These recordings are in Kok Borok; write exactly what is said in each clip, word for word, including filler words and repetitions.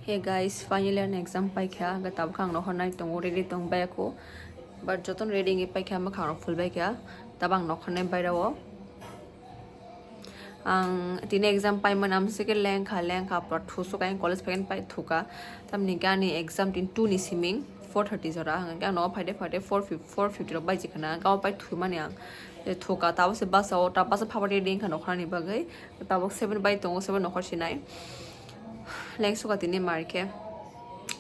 Hey guys, finally ani exam paikha, hwnkhe tabuk ang nokhornai tongo, ready tong bai ako. But jotono ready wngwi paikha, mwkhang rok phul baikha, tabuk ang nokhornai bairao. Ang tini exam paimani amsike lengkha, lengkha, pura thusuk ang college phaikhe pai thuka. Tamni hwnkhe ani exam tini two ni siming, four thirty jora, hwnkhe ang nogo phaide phaide four fifty, four fifty rok baijikha na, hwnkhe abo pai thumani ang. Thuka, tabuk se bus o, ta bus o phabar ready wngkha nokhorni bagwi. Tabuk seven bai tongo, seven nokhor sinai. Leng suka tini mar khe.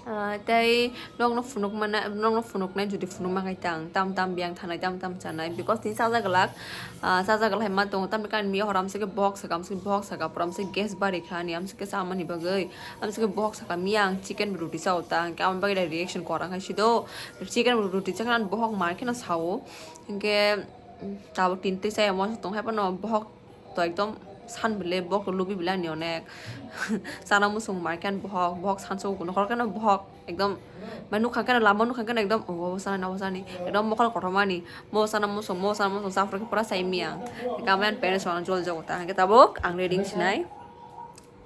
Ah, tei nokno phunuk mana, nokno phunuknai jodi phunuk mangai tang, tam tam biyang thanai, tam tam chanai, because tini chajaglak, ah, chajaglak hai ma tongo, tamni kan miya hor amsike bohok saka, amsike bohok saka, pura amsike gas bari kha ani, amsike chamani bagwi, amsike bohok saka miya ang chicken ruti chao ta, hwnkhe amoni bagwi da reaction kwrang hai sido, chicken ruti chakha bohok mar kheno sao, hwnkhe, mm, tabuk tini twi chaya mo tong hai phano bohok to ekdom san bile bohok to lubi bile ani onek. Chana musung mar khe ani bohok, bohok sanso nokhor khe no bohok ekdom, mai nukha khe no lama nukha khe no ekdom, "Oh, obo chana ni, obo chana ni," ekdom mokol kothoma ni, "Mo chana musung, mo chana musung," chapra khe pura chai miya ang. Kama ani parents rok jol jogo ta hwnkhe tabuk ang ready wng sinai.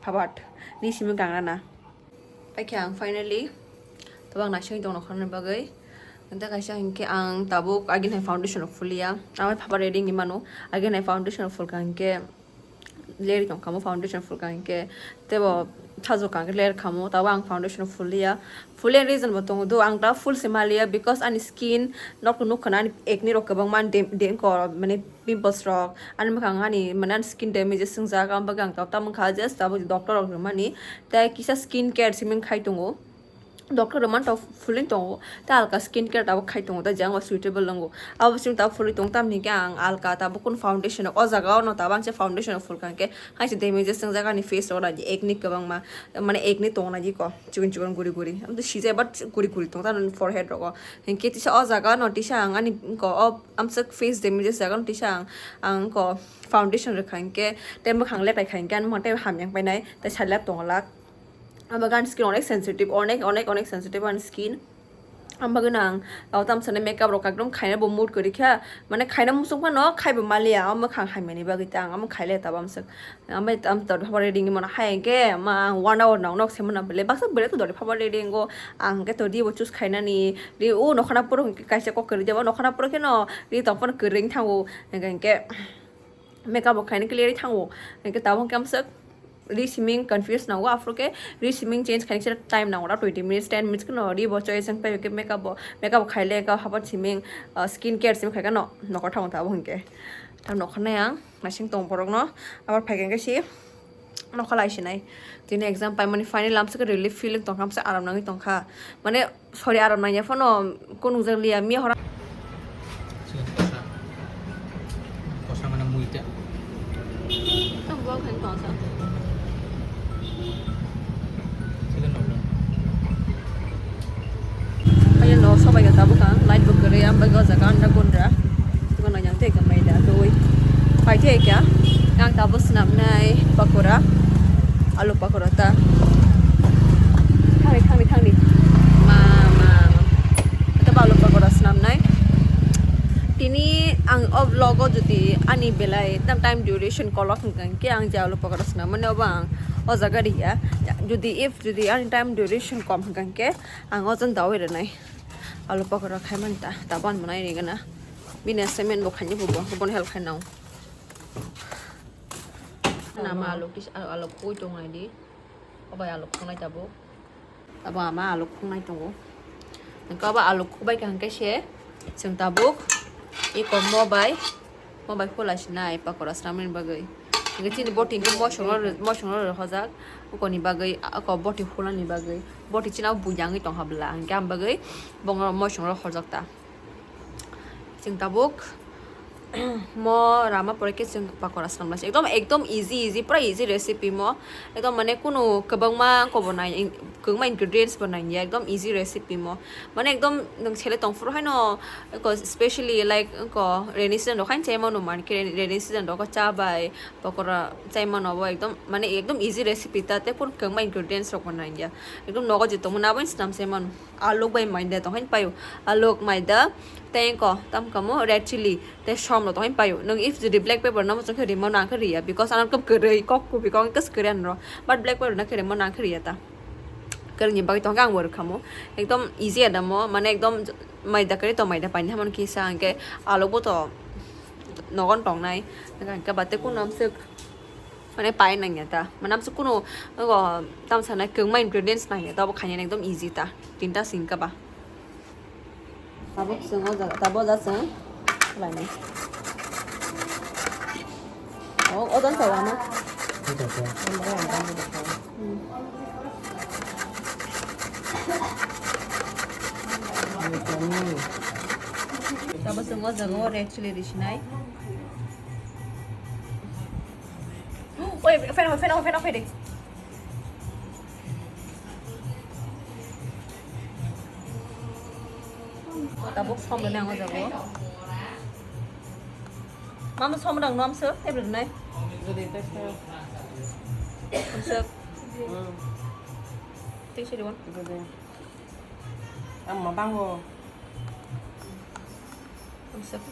Phabat ni simi gangrana. Paikha ang finally, tabuk ang naising tong nokhorni bagwi. Anta kaisa hinkhe ang tabuk agini hai foundation rok fuliya. Ang phabar ready wngwi mano. Agini hai foundation rok fulkha hinkhe leri tongkha mo, foundation fulkha hinkhe tebo sajokha hinkhe ler khamo. Tabuk ang foundation rok fuliya. Fuliya reason bo tongo do, ang ta full se maliya because ani skin nok nukha na ani acne rok kwbangma dem-, dem-, ko mane pimples rok, ani mwkhang ani mane ani skin damages wngjak, aboni bagwi ang tabuk tamo wngkha just abo doctor rok rwmani, tei kisa skin care simi khai tongo, doctor rwmani tabuk fulin tongo, tei alka skin care tabuk khai tongo, tei jang o suitable wngo, abo simi tabuk fulin tongo, tamni hwnkhe ang alka tabuk kunu foundation rok o jaga o no tabuk ang se foundation rok fulkha hwnkhe hai se damages wngjak ani face rok acne kwbangma, mane acne tongna di ko chikon chikon guri guri, amtwi sijai but guri guri tong tamni forehead rogo, hwnkhe tisa o jaga no tisa ang ani ko o amswk face damages jaga no tisa ang, ang ko foundation rwkha hinkhe tei mwkhang letai kha hinkhe ani mwkhang tei hamya wng painai tei salai tonglak. Abo ani skin onek sensitive, onek, onek, onek sensitive ani skin. Ang bagwi no ang, o tamo sanai makeup rok ekdom khaina bo mood kwrwi kha, mane khaina muchung phano khai bo maliya, o mwkhang hamya ni bagwi ta ang omo khailai tabuk amswk. Ambai tam tor habari ringwi mano hai hwnkhe ma ang one hour nang nok se mano bele baksa bele to dori habari ringo ang hwnkhe to ribo choose khainani ri o nokhana puro hwnkhe kaisa kok kwrwi jabo nokhana puro kheno ri tong phano kwrwi wng thango hwnkhe makeup bo khaina clear wng thango hwnkhe tabuk hwnkhe amswk ri siming confuse nango aphuru khe ri siming change khaina kisa time nango twenty minutes ten minutes kheno ribo choice wng pai hwnkhe makeup bo makeup bo khaile ka habat siming ah, skin care siming khaikhe no nokha thango tabuk hwnkhe ta nokha nai ang. Naising tong borok no, abar phaikhe khe si nokha lai sinai. Tini exam paimani final amswk relief feeling tongkha, amswk aram nangwi tongkha. Mane, sorry, aram nangya phano kunung jak liya, miya hora. Kosa, kosa mana muita. Tamo bo khain tongsa. Kaya no sobai ga tabuk ang light bo kwrwi ang bai go jaga anda gundra. Tugo no yang tei kamai da doi. Pai tei kya ang tabuk swnam nai pakora. Alu pakora ta. Thangni thangni thangni. Ma ma. Ata alu pakora swnam nai. Tini ang o vlog o jodi ani belai tam time duration kolok hwnkha hwnkhe ang je alu pakora swnam mani obo ang o jaga riya. Jodi if jodi ani time duration kom hwnkha hwnkhe ang o jang dawi rwnai. Alu pakora khai mani ta, tabuk ani mwnai rigana. Bini assignment bo khaini bo, bo, bono help khainao. Nama alu kis-, alu, alu kui tongnai di. Obai alu khongnai tabuk. Abo ama alu khongnai tongo. Hwnkhe abo alu khokbai kha hwnkhe se chwng tabuk iko mo bai, mo bai khulai sinai pakora swnamnani bagwi. Hwnkhe chini boti hwnkhe mosongno, mosongno rw hojak ukoni bagwi, ako boti khulani bagwi. Boti chini abo buya wngwi tongkha bwla, hwnkhe aboni bagwi bongno mosongno horjak ta. Chwng tabuk mo rama pore khe chwng pakora swnam lai se. Ekdom, ekdom easy, easy, pura easy recipe mo. Ekdom mane kunu kwbangma kobo nai, kwbangma ingredients bo nai ya. Ekdom easy recipe mo. Mane ekdom nwng sele tong phuru haino ko specially like ko rainy season rok haino chai mano man khe rainy season rok cha bai pakora chai mano bo ekdom mane ekdom easy recipe ta tei kunu kwbangma ingredients rok bo nai ya. Ekdom nogo je tongmani abo swnam se mano. Aluk bai maida tong haino paio. Aluk maida tei ko tam kamo red chili tei som rok tong haino paio. Nwng if jodi black pepper no muchung khe rimo nang khe riya because ano kok kwrwi kok kubi kok khe kwrwi anro. But black pepper no khe rimo nang khe riya ta. Ni bagwi tongkha ang bo rwkhamo. Ekdom easy adamo, mane ekdom maida kwrwi to maida paini hamani kisa hwnkhe alokbo to nogon tongnai. Hwnkhe bate kuno amswk mane pai nangya ta. Mane amswk kuno ogo tamsa nai kwbangma ingredients nangya ta, obo khainani ekdom easy ta. Tinta singkha ba. Tabuk chwng o jaga, tabuk o jaga chwng khlainai. O, o jaga chwng ano. Tabuk chwng o jaga o red chili risinai. Oi, fan off, fan off, fan off, fan off. Tabuk som rwnai ang o jaga o. Mama som rang no amswk table rwnai. Amswk. Thanks everyone. Ang ma bango. Amswk.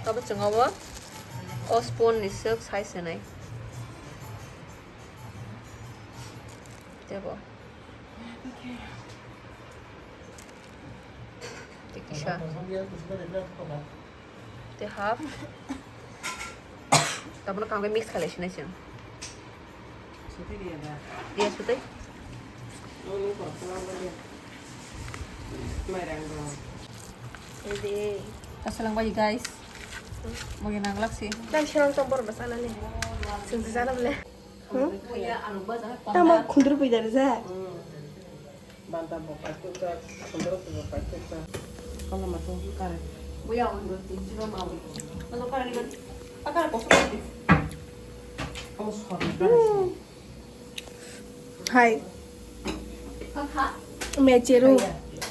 Tabuk chwng o o spoon ni swk size rwnai. Tebo. Tei kisa. Tei half. Tabukno kaham khe mix khalai sinai chwng. Sutwi riya da? Riya sutwi. Nung nung koroksa nang manya. Mairang rok. Ready. Kasalang bai guys. Magi nanglak si. Nang serang tong borok bwsa nani. Sing si jana bole. Hmm? Tamo khundru pui dari sa. Banta bo paithago, khundru bo paithago. Kono mato kare. Buya on do tin chiro ma wi. Mato kare ni. Akar ko so. Kono so. Hai. Mecheru.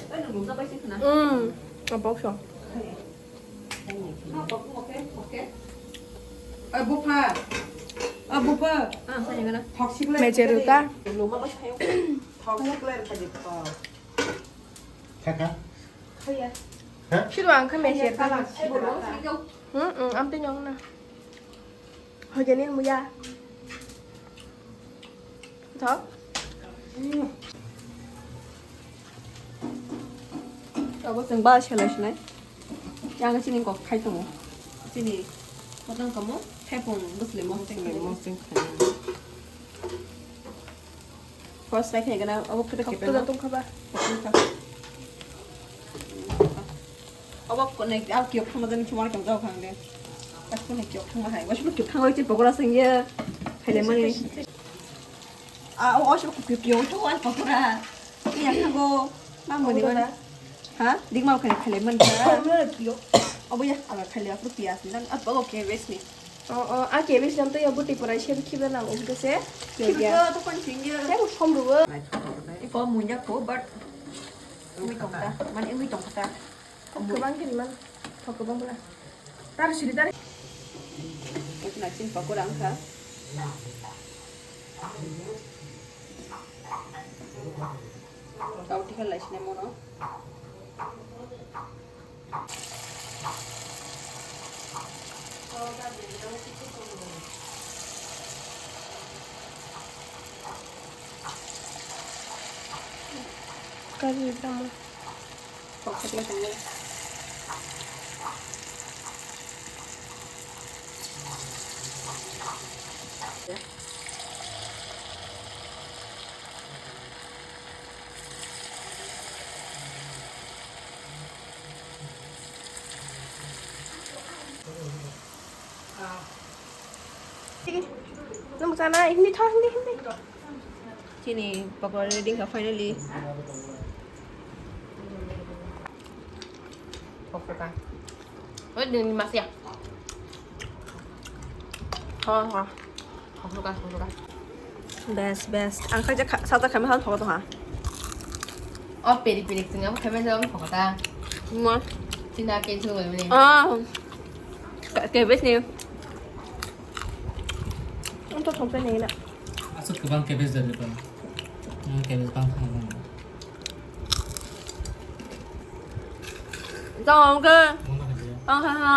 Ai no ga bai sik na. Hmm. Apok so. Mecheru ta. Thaka. Siro ang kha mecher ta. Hmm, hmm, am te nyong na. Hojani muya. Thok. Abo chwng ba selai sinai. Yang chini kok khai tongo. Chini. Matang kamu. Thepung bwsle moseng. Moseng khai. First lai khai gana abo kete kete. Tong khaba. Obo kone, ah, kiyok thangma jani chumar kiyok jao khang de. Ah, kone kiyok thangma hai. Wasu kiyok thangma chini pokora sing ye. Khaile mani. Ah, o, o, wasu kiyok kiyok thangma pokora. Iya thango. Mang mani mani. Ha? Ding mau khaile khaile mani. Obo ya, ala khaile apro piyas ni. Dan, ah, obo ke wes ni. O, o, a cabbage jam to ya buti pora shem khiba nang um to se. Khiba to kon chingya. Shem som ruwa. Iko munya ko, but umi tong ta. Mane umi tong ta. Kobang kiri man. Kobang bula. Tar siri tar. Ito na chin pakora ang kha. Kau tikha lai sine mono. Kari tamo. Nung sana hindi thang hindi hindi. Chini pakora ready ka finally. Pakora. Oi, din mas ya. Ha ha. Pakora, pakora. Best, best. Ang khaja kha-, saja kami hal thokto ha. O peri peri tinga kami jam thokta. Mo. Tinda ke chu wei wei. Ah. Ke best ni. Ang to thokta ni na. Asuk kebang cabbage dari pun. Cabbage bang thang bang. Tong ke. Tong ha ha.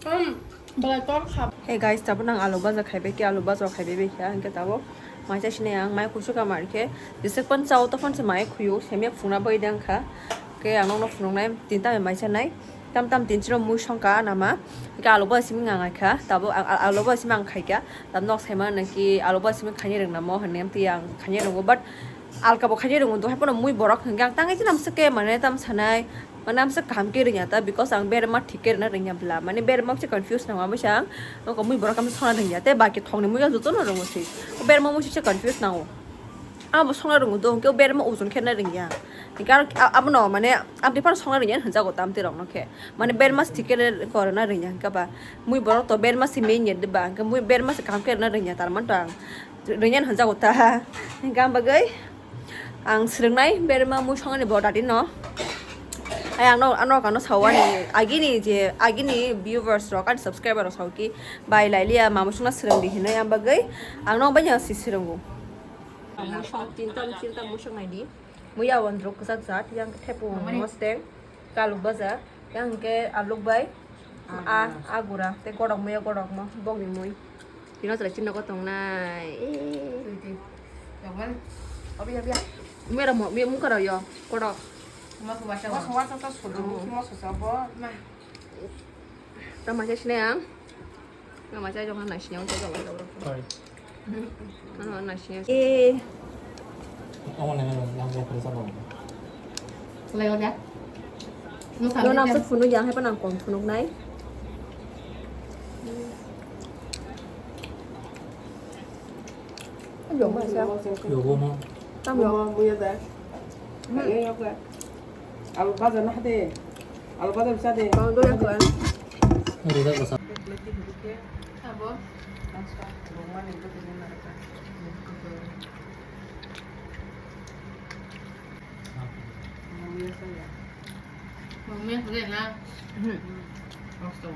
Hmm. Belai tor kha. Hey guys, tabuk nang alu baja khaibai khe, alu baja khaibai bai khe, hingke tabuk Mai cha sinai ang, mai kusu ka mar khe. Jese pon chao to pon se mai khuyu, semia phungna bai dang kha. Ke ang nokno phunuknai, tinta mai cha nai. Tam tam tin chiro mui songka nama. Ke alo ba simi ngang ai kha. Tabo ang, a-, alo ba simi ang khai kha. Tam nok sai ma naki alo ba simi khani reng namo hwnwi am ti ang khani rwngo. But alka bo khani rwngo, do hai pono mui borok hwnga ang tangai chinam se ke mane tam sanai. Mane amsa kaham ke rwngya ta, because ang berma thik ke rwna rwngya bla. Mane berma se confuse nang amo sa ang. Nokho mui borok amsa sona rwngya. Te baki thongni mui joto no rwngo se. Berma mui se confuse nango. Amo sona rwngo do, hwnkhe berma ojon khe na rwngya. Hwnkhe aro a-, abono mane amtwi phano sona rwngya hwnjago ta amtwi rokno khe. Mane berma thik ke korna rwngya hwnkhe ba. Mui borok to berma se main ya de ba. Hwnkhe mui berma se kaham ke rwna rwngya tar man to ang. Rwngya hwnjago ta. Hwnkhe ang bagwi Ang swrwngnai berma mui songani bo dati no. Ai ang no, ano kano sawani agini je, agini viewers rok ani subscriber rok saw ki bai lai liya mama songna swrwng di hinwi ang bagwi ang no banya si swrwngo. Mui song tinta, tinta mui songnai di. Mui ya wan rok kwchak jat yang thepu mosteng. Kaluk baja, yang ke aluk bai, a, a gura, te godok mui, godok mo, bokni mui. Tino chwrai chini nogo tongnai. Eh. Twi, twi. Yawan. Obi, obi, ya. Mui ro mo, mui mukha ro yo, godok. Mo suwa sa, mo suwa sa, sa sudu, mo suwa sa, bo, ma. Tamo sa sinai ang. Nga machai jong nai sini ang jong jong. Sorry. Ano nai sini. Eh. Amo nai nai lang ya kare sa bang. Selai wajah. Lo nang se phunuk yang hai pa nang kom phunuk nai. Yo ma sa. Yo bo mo. Tam yo. Mo mo ya da. Hmm. Yo yo ka. Alu baja na hade. Alu baja bisa de. Kau dulu ya, Tuan. Ini rujak basah. Abo. Mami ya saya. Mami ya saya na. Hmm. Waktu.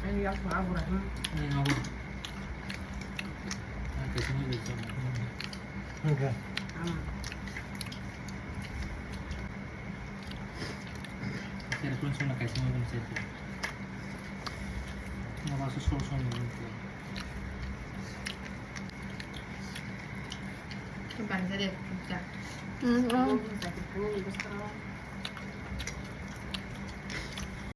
Ang yak ma abura, hmm. Ang abo. Ang kaisa ni bisa. Oke. Ang. Kaya pun sana kaisa ni bisa. Nama susur sana. Bangsa dia pecah. Hmm. Sakit pun besar.